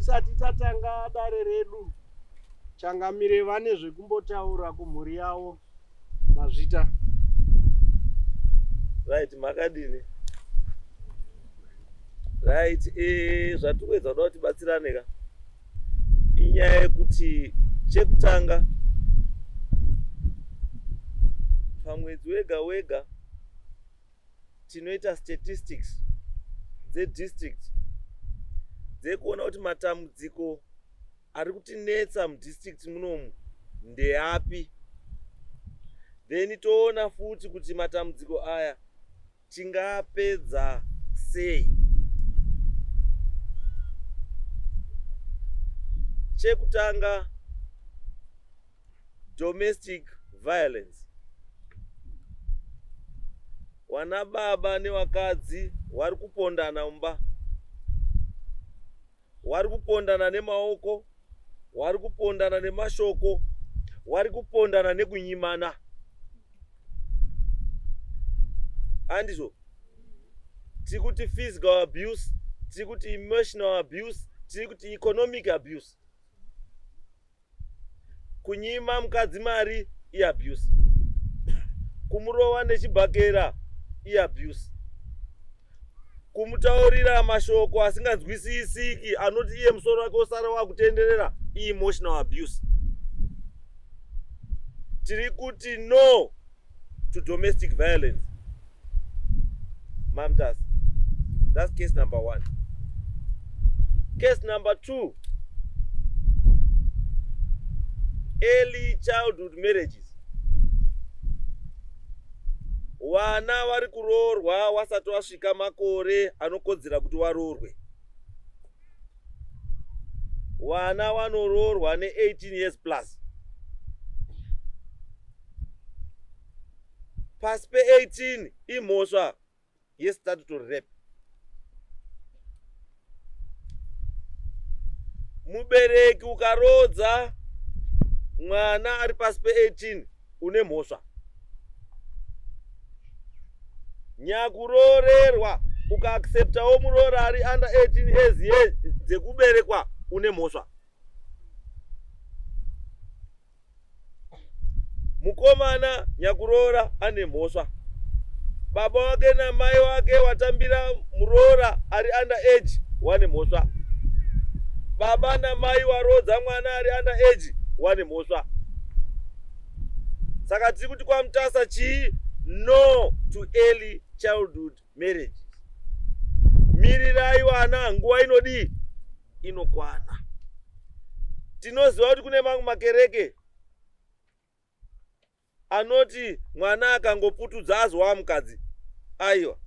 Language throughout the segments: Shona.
Tisati tatanga dare redu, changamire vane zvekumbotaura kumhuri yavo. Mazvita. Right, makadini? Right, eh, zvatiri kuedza kuda kuti tibatsirane ka inyaya yekuti chekutanga pamwedzi wega wega tinoita statistics dzedistrict dzekuona kuti matambudziko ari kutinetsa mudistrict munomu ndeapi, then toona futi kuti matambudziko aya tingaapedza sei. Chekutanga, domestic violence. Wana baba nevakadzi wari kupondana mumba, wari kupondana nemaoko, wari kupondana nemashoko, wari kupondana nekunyimana. Andizvo? Tiri kuti physical abuse, tiri kuti emotional abuse, tiri kuti economic abuse. Kunyima mukadzi mari iabuse, kumurova nechibhakera iabuse, kumutaurira mashoko asinganzwisisiki anoti iye musoro wake osara wakutenderera iemotional abuse. Tiri kuti no to domestic violence. Mamtas, that's case number 1. Case number 2, early childhood marriages. Vana vari kuroorwa wasati wasvika makore anokodzera kuti waroorwe. Vana vanoroorwa ne 18 years plus. Pasi pe 18 imhosva yestatutory rape. Mubereki ukaroodza mwana ari pasi pe 18 une mhosva. Nyakuroorerwa ukaacceptawo muroora ari under 18 years ye dzekuberekwa une mhosva. Mukomana nyakuroora ane mhosva. Baba wake namai wake watambira muroora ari under age wane mhosva. Baba namai waroodza mwana ari under age wane mhosva. Saka tiri kuti kwaMutasa chii? No to early childhood marriages. Mirirai vana nguva inodii? Inokwana. Tinoziva kuti kune mamwe makereke anoti mwana akangoputudza azova mukadzi. Aiwa,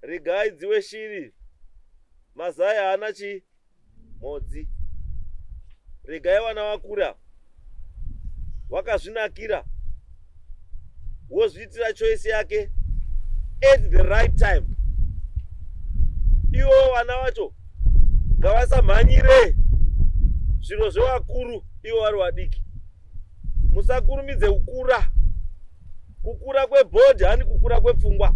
regai dziwe shiri, mazai haana chii mhodzi. Regai vana vakura wakazvinakira, wozviitira choice yake at the right time. Ivo vana vacho ngavasamhanyire zviro zvevakuru ivo vari vadiki. Musakurumidze kukura. Kukura kwebhodhi hani kukura kwepfungwa.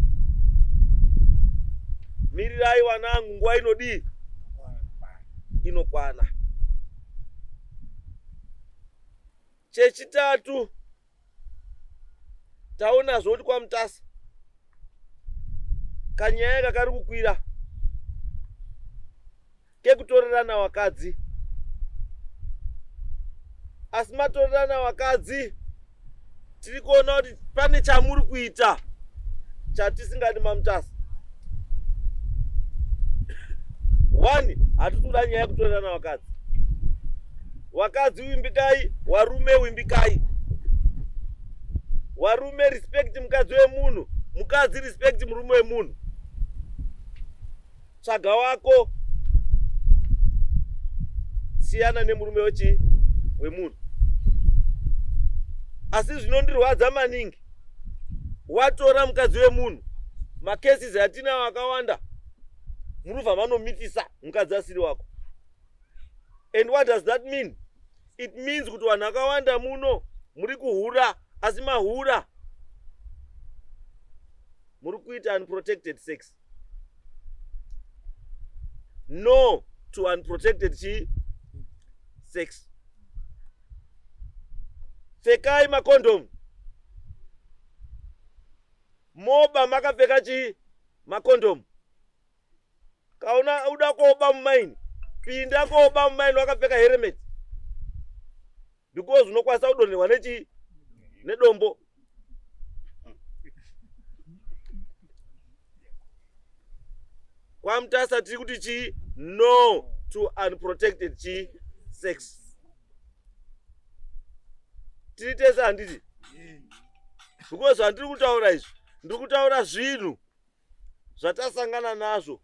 Mirirai wanangu, nguva inodii? Inokwana. Chechitatu, taonazvo kuti kwaMutasa kanyaya kakari kukwira kekutorerana wakadzi, asi matorerana wakadzi tiri kuona kuti pane chamuri kuita chatisingadi maMutasa. One, hatisi kuda nyaya yekutorerana wakadzi. Wakadzi wimbikai, warume wimbikai. Warume respect mukadzi wemunhu, mukadzi respect murume wemunhu. Tsvaga wako, siyana nemurume wechi wemunhu. Asi zvinondirwadza maningi, watora mukadzi wemunhu, macases atinawo akawanda, murubva vanomitisa mukadzi asiri wako. And what does that mean? It means kuti vanhu akawanda muno muri kuhura, asi mahura muri kuita unprotected sex. No to unprotected chi sex. Pfekai makondomu. Moba makapfeka chii? Makondomu. Kaona uda koba mumaini, pinda koba mumaini wakapfeka helmet. Because unokwanisa kudonherwa nechii? Nedombo. KwaMutasa tiri kuti chii? No to unprotected chii? Sex. Tiri tese handiti? Because zvandiri kutaura izvi, ndiri kutaura zvinhu zvatasangana nazvo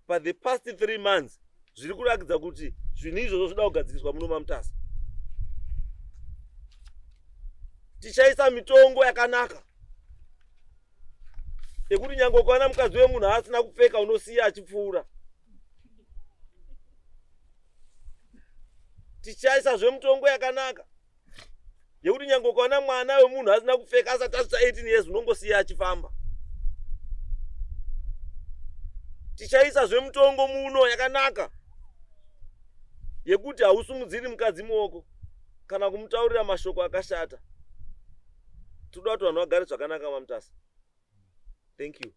pa the past 3 months zviri kurakidza kuti zvinhu izvozvo zvinoda kugadziriswa muno maMutasa. Tichaisa mitongo yakanaka yekuti nyange ukaona mukadzi wemunhu asina kupfeka unosiya achipfuura. Tichaisa zvemutongo yakanaka yekuti nyange ukaona mwana wemunhu asina kupfeka asati asvitsa 18 years unongosiya achifamba. Tichaisa zvemutongo muno yakanaka yekuti hausumudziri mukadzi muoko kana kumutaurira mashoko akashata. Tinoda kuti vanhu vagare zvakanaka maMutasa. Thank you.